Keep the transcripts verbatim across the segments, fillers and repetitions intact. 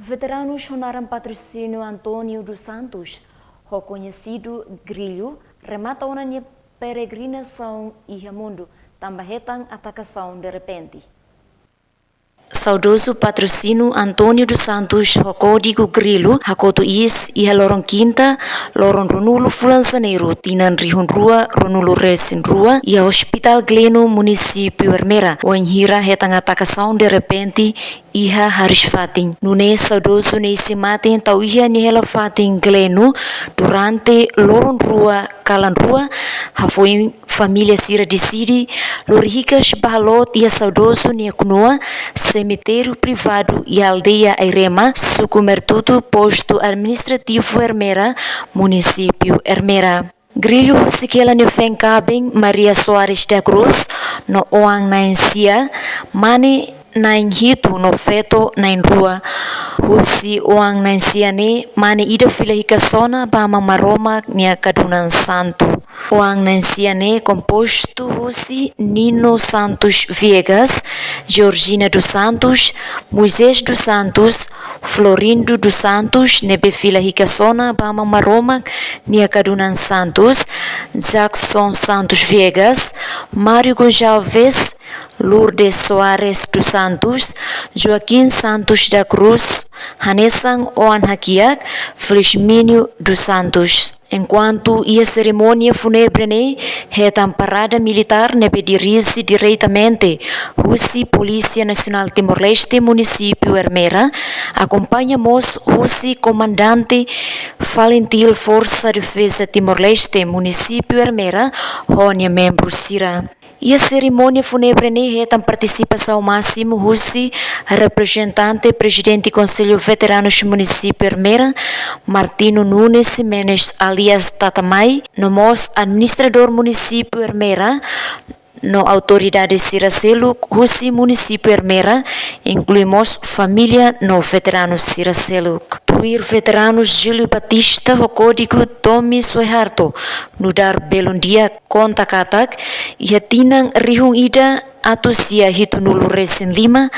Veteranus ho naran Patrocínio António dos Santos, ho koñesidu Grilho, remata ona nia peregrinasaun iha mundu, tanba hetan atakasaun derrepente. Saudozu Patrocínio António dos Santos, ho kódigu Grilho, hakotu iis iha loron kinta, loron ruanulu fulan Janeiru, tinan rihun rua ruanulu resin rua, iha Hospital Gleno, Munisípiu Ermera, wainhira hetan atakasaun derrepente iha hariis-fatin. Nune'e saudozu nia isin-mate tau iha nia hela-fatin Gleno durante loron rua kalan rua, hafoin família sira deside lori hikas ba halot iha saudozu nia knua, semitériu privadu iha aldeia Airema, suku Mertutu, postu administrativu Ermera, Munisípiu Ermera. Grilho husik hela nia feen kaben Maria Soares da Cruz, no oan na'in sia, mane na'in hitu no feto na'in rua. Husi oan na'in sia ne'e, mane ida fila hikas ona ba Aman Maromak nia kadunan santu. Oan na'in sia ne'e kompostu husi Nino Santos Viegas, Georgina dos Santos, Moisés dos Santos, Florindo dos Santos, ne'ebé fila hikas ona ba Aman Maromak nia kadunan santus, Jackson Santos Viegas, Mário Gonçalves, Lourdes Soares dos Santos, Joaquim Santos da Cruz, hanesan oan hakiak, Felizmínio dos Santos. Enkuantu iha serimónia fúnebre ne'e, hetan parada militár ne'ebé dirije diretamente husi Polísia Nasionál Timor-Leste, Munisípiu Ermera, akompaña mós husi Komandante Falintil Forsa Defeza Timor-Leste, Munisípiu Ermera, ho nia membru sira. Iha serimónia fúnebre ne'e hetan partisipasaun másimu husi reprezentante Prezidente Konsellu Veteranus Munisípiu Ermera, Martino Nunes Ximenes alias Tata Mai, no mós administradór Munisípiu Ermera, no autoridade sira seluk husi Munisípiu Ermera, inklui mós família no veteranus sira seluk. Tuir veteranus Júlio Batista ho kódigu Tommy Suharto, nu'udar belun di'ak, konta katak iha tinan rihun ida atus sia hitunulu resin lima,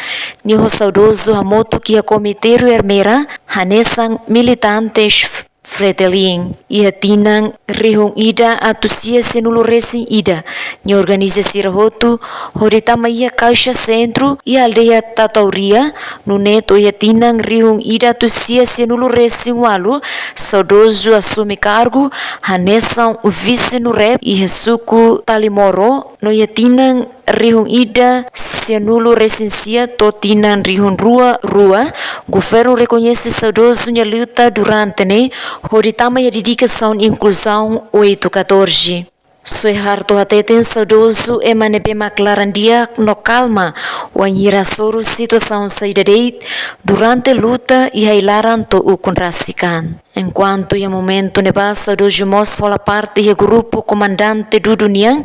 nia ho saudozu hamutuk iha komitériu Ermera, hanesan militantes F-, Fretilin. Iha tinan rihun ida atus sia sianulu resin ida, nia organiza sira hotu hodi tama iha Kaixa Sentru iha aldeia Tatauria, nune'e to'o iha tinan rihun ida atus sia sianulu resin ualu, saudozu asume kargu hanesan vise-NUREP iha suku Talimoro, no iha tinan rihun ida sianulu resin sia to'o tinan rihun rua rua, governu rekoñese saudozu nia luta durante ne'e hodi tama iha dedikasaun inkluzaun oito catorze. Suharto hateten saudozu ema ne'ebé mak laran-di'ak no kalma wainhira hasoru situasaun saida de'it durante luta iha ai-laran to'o ukun rasik an. Enkuantu iha momentu ne'ebá saudozu mós hola parte iha grupu Komandante Dudu nian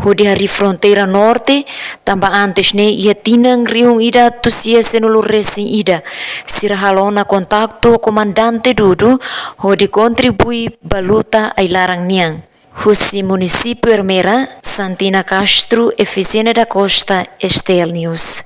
hodi harii fronteira norte, tanba antes ne'e iha tinan rihun ida atus sia sianulu resin ida, sira halo ona kontaktu ho Komandante Dudu hodi kontribui ba luta ai-laran nian. Husi Munisípiu Ermera, Santina Castro, Efigénia da Costa, STL News.